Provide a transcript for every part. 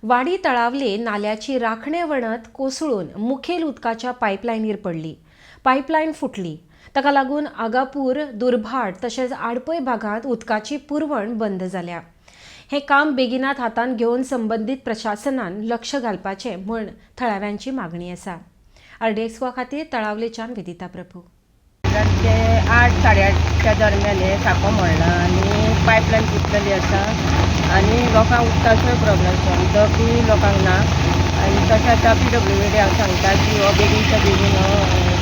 वाडी तळावले नाल्याची राखणे वणत कोसळून मुखेल उदकाच्या पायपलायनीर पडली. पायपलायन फुटली. ताका लागून आगापूर, दुर्भाट तशेंच आडपय भागांत उदकाची पुरवण बंद जाल्या. हें काम बेगिनात हातांत घेवन संबंदीत प्रशासनान लक्ष घालपाचें म्हूण थळाव्यांची मागणी आसा. आरडीएक्स खातीर तळावलेच्यान वेदिता प्रभू. रातचे 8, 8:30च्या दरम्यान हे साको मोडला आनी पायपलायन फुटलेली आसा आनी लोकांक उदकाचोय प्रॉब्लम आसा. उदक बी लोकांक ना आनी तशें आतां पीडब्ल्यूडी हांव सांगता की हो बेगीनच्या बेगीन हो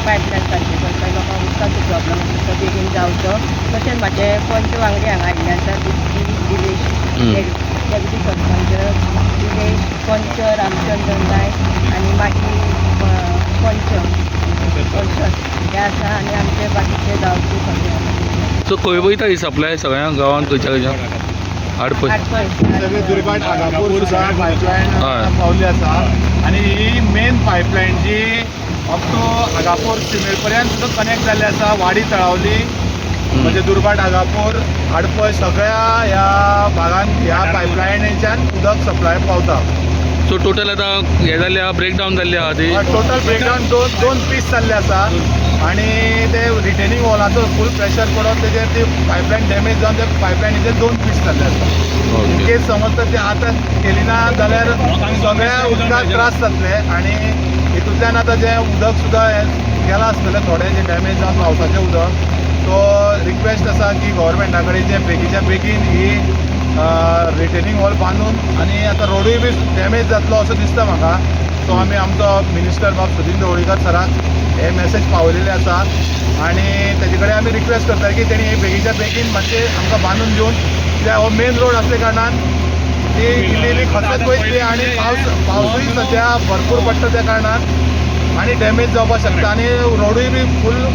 पायपलायन सारकें करता. लोकांक उदकाचो प्रॉब्लम आसा तो बेगीन जावचो. तशेंच म्हाजे पंच वांगडी हांगा आयिल्ले आसा, दिलेश, डेप्युटी सरपंच दिलेश, पंच रामचंद्र नायक आनी माजी पंच पंच हे आसा आनी आमचे बाकीचे गांवचे सगळे आसा. सो खंय वयता ही सप्लाय सगळ्या गांवांत? खंयच्या खंयच्या? आडपय? आडपय. सगळे दुर्भाट, आगापूर सुद्दां पायपलायन हय. पावली आसा आनी ही मेन पायपलायन जी अप टू आगापूर सिमेर पर्यंत सुद्दां कनेक्ट जाल्ली आसा. वाडी तळावली, म्हणजे दुर्भाट, आगापूर, आडपय, सगळ्या ह्या भागान ह्या पायपलायनीच्यान उदक सप्लाय पावता. सो टोटल आतां हे जाल्ले आहा, ब्रेकडावन जाल्ली आहा ती? टोटल ब्रेकडावन दोन दोन पीस जाल्ले आसा आणि ते रिटेनिंग वॉलाचो फूल प्रेशर पडोन तेजेर ती पायपलायन डॅमेज जावन ते पायपलायनीचे दोन पीस जाल्ले आसा. इन केस समज तर ते आतां केली ना जाल्यार सगळ्या उदकाक त्रास जातले आणि हितूंतल्यान आतां जें उदक सुद्दां हें गेलां आसतलें थोडें जें डॅमेज जावन पावसाचें उदक. सो रिक्वेस्ट आसा की गव्हर्मेंटा कडेन जें बेगीच्या बेगीन ही रिटेनिंग वॉल बांदून आनी आतां रोडूय बी डॅमेज जातलो असो दिसता म्हाका. सो आमी आमचो मिनिस्टर बाब सुदीन ढवळीकर सराक हे मॅसेज पावयलेले आसा आनी तेजे कडेन आमी रिक्वेस्ट करता की तेणी हे बेगीच्या बेगीन मातशें आमकां बांदून दिवन, कित्याक हो मेन रोड असल्या कारणान ती इल्ली इल्ली खचत वयतली आनी पावसूय सद्या भरपूर पडटा त्या कारणान आनी डॅमेज जावपाक शकता आनी रोडूय बी फूल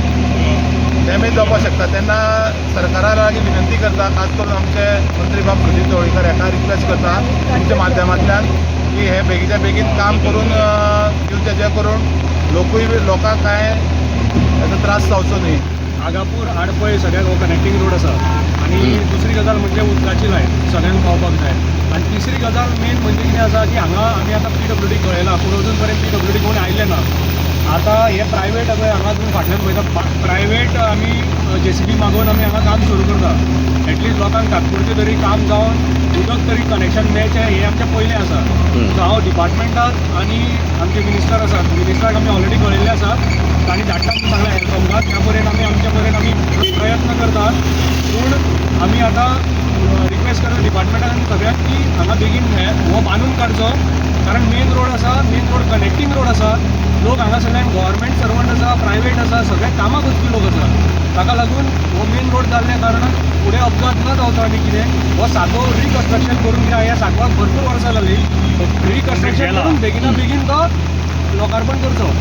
डॅमेज जावपाक शकता. तेन्ना सरकारा लागीं विनंती करता, खास करून आमचे मंत्री बाब सुदीन ढवळीकर हाका रिक्वेस्ट करता तुमच्या माध्यमांतल्यान की हे बेगीच्या बेगीन काम करून दिवचें, जे करून लोकूय बी लोकांक कांय हेजो त्रास जावचो न्ही. आगापूर, आडपय सगळ्याक हो कनेक्टींग रोड आसा आनी दुसरी गजाल म्हणजे उदकाची लायन सगळ्यांक पावपाक जाय. आनी तिसरी गजाल मेन म्हणजे कितें आसा की हांगा आमी आतां पीडब्ल्यूडी कळयलां, पूण अजून पर्यंत पीडब्ल्यूडी कोण आयले ना. आतां हे प्रायवेट पळय हांगा तुमी फाटल्यान पळयता, प्रायवेट आमी जेसीबी मागोवन आमी हांगा काम सुरू करता. एटलिस्ट लोकांक तात्पुरतें तरी काम जावन उदक तरी कनेक्शन मेळचें हें आमचें पयलें आसा. सो हांव डिपार्टमेंटाक आनी आमचे मिनिस्टर आसात, मिनिस्टराक आमी ऑलरेडी कळयल्लें आसा. तांणी धाडटा म्हणून सांगलें हेल्प आमकां. त्या परेन आमी आमच्या परेन आमी प्रयत्न करतात, पूण आमी आतां रिक्वेस्ट करता डिपार्टमेंटाक आनी सगळ्यांक की हांगा बेगीन हे हो बांदून काडचो, कारण मेन रोड आसा, मेन रोड कनेक्टींग रोड आसा. लोक हांगा सगळ्यांक गव्हर्मेंट सर्वंट आसा, प्रायवेट आसा, सगळे कामाक वचपी लोक आसा. ताका लागून हो मेन रोड जाल्ल्या कारणान फुडें अपघात न जावचो. आनी कितें, हो सांकव रिकन्स्ट्रक्शन करून, कित्याक ह्या सांकवाक भरपूर वर्सां जालीं, रिकन्स्ट्रक्शन करून बेगिना बेगीन तो लोकार्पण करचो.